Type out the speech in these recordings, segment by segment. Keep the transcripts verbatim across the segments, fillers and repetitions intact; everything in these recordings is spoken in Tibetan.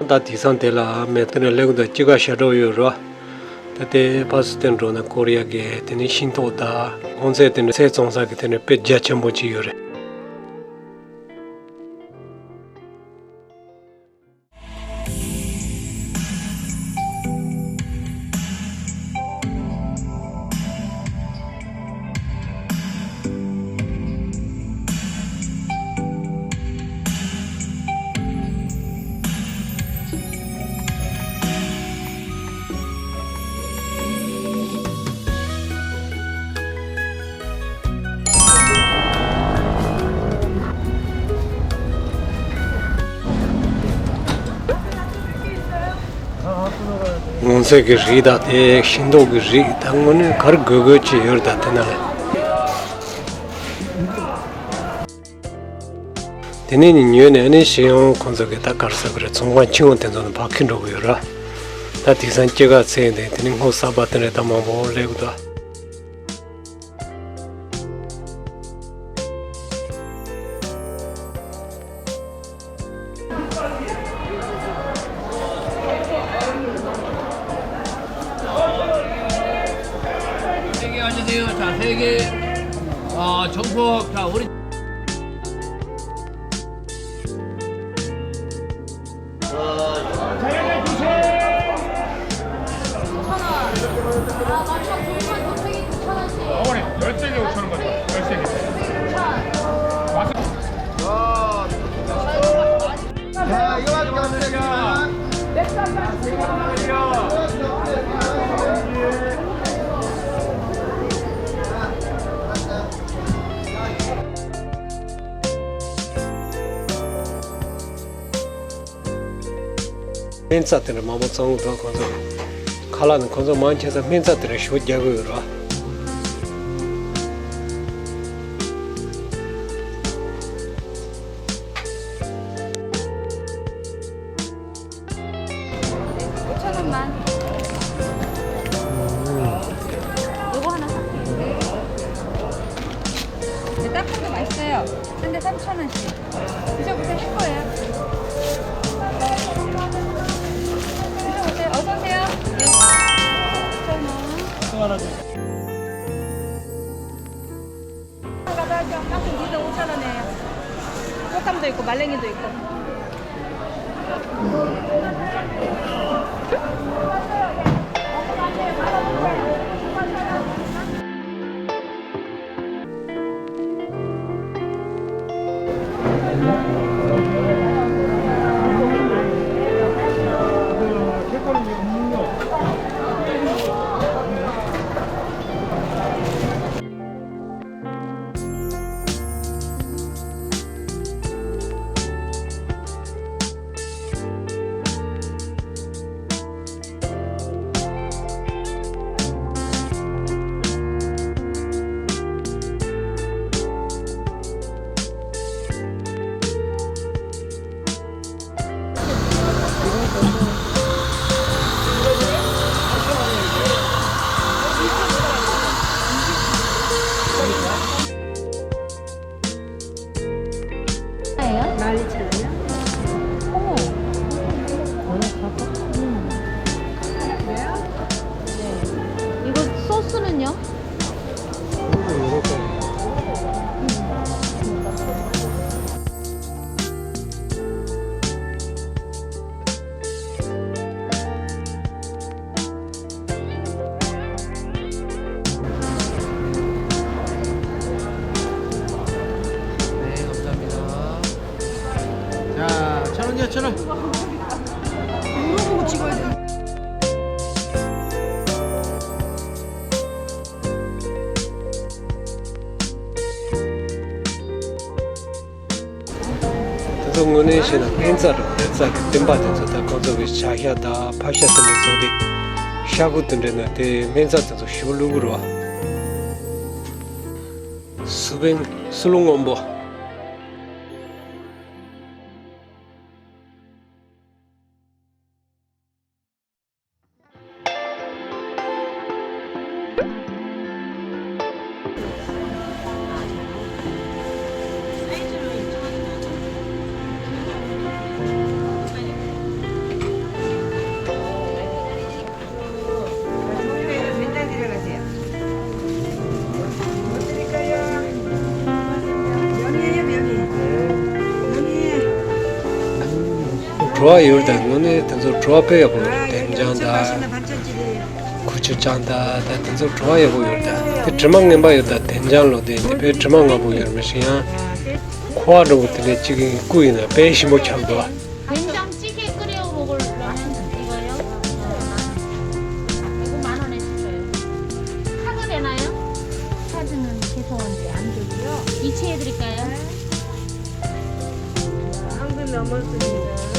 ད་དེང་སང་དེ་ལ་མེ་ཏོག་ནས་ལེགས་འདུག་ཅི་ག་ཤ་འགྲོ་ཡོད་རོ། ད་དེ་ཕ་སུ་ཏན་འགྲོ་ན་ཀོ་རི་ཡ་གི་དེ་ནས་ཤིང་ཏོག་དང་སྔོ་ཚལ་དེ་འདྲ་ཚལ་བཙོང་ས་གི་དེ་འདྲ་དཔེ་རྒྱ་ཆེན་པོ་ཅིག་ཡོད་རེད། སྔོ་ཚལ་གྱི་རིགས་དང་དེ་ཤིང་ཏོག་གི་རིགས་དང་དངོས་གནས་ག་རེ་དགོས་དགོས་ཅིག་ཡོད་རེད། ད་དེ་ན་ལ། དེ་ནས་ནི་ཉོས་ནས་ཨ་ནི་ཞེ་ཡོང་ཁོང་ཚོ་གི་ད་གར་ས་གི་རེད། ཚོང་ཁང་ཆུང་བ་དེ་ཚོ་ནི་ཕར་འཁྱེར་འགྲོ་གི་ཡོད་ར། ད་དེང་སང་སྐྱེད་ཀ་ཚེ་འདི་དེ་ནི་སྔོ་ཟ་བ་དེ་འདྲ་ད་མང་པོ་སླེབས་གི་འདུག 자, 세 개. 아, 정포. 자, 우리. 아, 맞아. 정말 곱하기 구천 원씩. 아, 그래. 열세 개 오천 원 받아. 열세 개. 자, 이거 가져가세요. སྨན་རྩྭ་དེ་འདྲ་མང་པོ་བཙོང་གི་འདུག་ཁོང་ཚོ། ཁ་ལག་ནི་ཁོང་ཚོ་མང་ཆེ་ས་སྨན་རྩྭ་དེ་འདྲ་ཞོ་རྒྱག་གི་ཡོད་རེད། 오천 원만. 요거 하나 사세요. 네, 딱 하나 맛있어요. 한 대 삼천 원씩. 드셔보세요. 할 거예요. 드셔보세요. 어서 오세요. 네. 오천 원. 또 하나 주세요. 가져가죠. 깍두기 오천 원에. 곶감도 있고 말랭이도 있고. 예요? 만 이천 원이요? 어머. 음. 네. 이거 소스는요? 네, 감사합니다. 자, 천 원이요, 천 원. 물어보고 찍어야 돼. དེ་ཚོ་དངོས་གནས་བཤད་ན་སྨན་རྩྭ་རེད། སྨན་རྩྭ་གི་བསྟེན་པ་དེ་ཚོ་ད་ཁོང་ཚོ་གི་བྱ་ཤ་དང་ཕག་ཤ་དེ་འདྲ་བཟོ་དེ་ཤ་ཁུ་དེ་འདྲ་ནས་དེ་སྨན་རྩྭ་དེ་ཚོ་ཞོ་བླུག་གི་རེད་བ། སུ་བན་སུ་ལུ་སྔོན་པོ། བྲོ་བ་ཡོད་རེད་ད། དངོས་གནས་དེ་ཚོ་བྲོ་བ་དཔེ་ཡག་པོ་ཡོད་རེད། དེ་འཇང་དང་ཁུ་བྱུག་ཅང་དང་ད་དེ་ཚོ་བྲོ་བ་ཡག་པོ་ཡོད་རེད་ད། དེ་དྲི་མ་ངན་པ་ཡོད་ད། དེ་འཇང་ལོ་དེ་དེ་དཔེ་དྲི་མ་ངན་པོ་ཡོད་རེད། མི་ཤེས་ཡང་ཁོ་བ་འདྲ་པོ་དེ་འདྲ་གཅིག་གི་སྐུ་ཡིན་ན་དཔེ་ཞིམ་པོ་ཆགས་འདུག་ཨ། 된장 찌개 끓여 먹으려면 이거요? 이거 만 원에 주세요. 카드 되나요? 카드는 죄송한데 안 되고요. 이체해 드릴까요? 네. 한금 넘었습니다.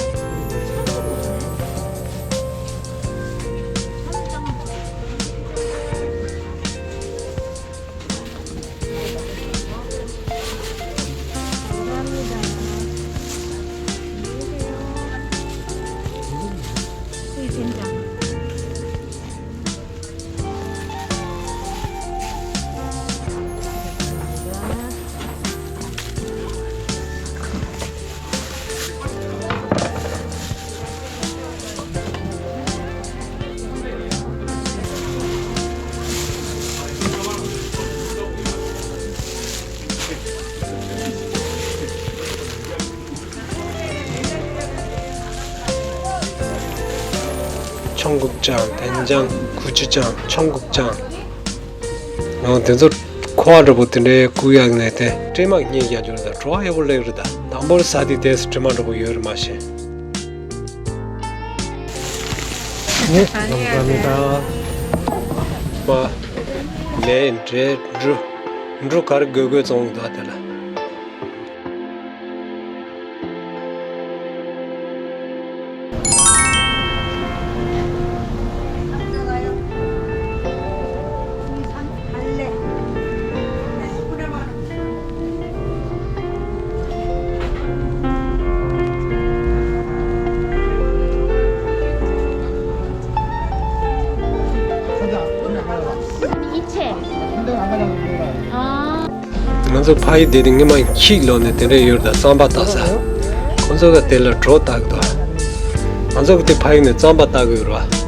ཆང་ཀུག་ཅང་། དེ་འཇང་། ཁུ་བྱུག་ཅང་། ཆང་ཀུག་ཅང་། ཨོ་དེ་ཚོ་ཁོ་བ་འདྲ་པོ་དེ་འདྲའི་སྐུ་ཡག་ནས་དེ་སྲན་མ་ཉིས་བརྒྱ་འབྱོར་ད་བྲོ་བ་ཡག་པོ་སླེབས་རེད་ད། དང་པོར་ཟ་དུས་དེ་སྲན་མ་འདྲ་པོ་ཡོད་རེད་མ་གཞི། ལས་འབྲས་འབྲུ། འབྲུ་ག་རེ་དགོས་དགོས་བཙོང་གི་འདུག་དེ་ལ། ང་ཚོ་ཕ་ཡུལ་བསྡད་དུས་སྔོན་མ་ཁྱི་ལོག་ནས་དེ་འདྲ་ཡོད་རེད་ད། རྩམ་པ་བཏགས་ས། ཁོ་ཚོ་ག་དེ་ལ་གྲོ་བཏགས་འདུག་ང་ཚོ་གི་དེ་ཕ་ཡུལ་ནས་རྩམ་པ་བཏགས་གི་ཡོད་རེད་བ།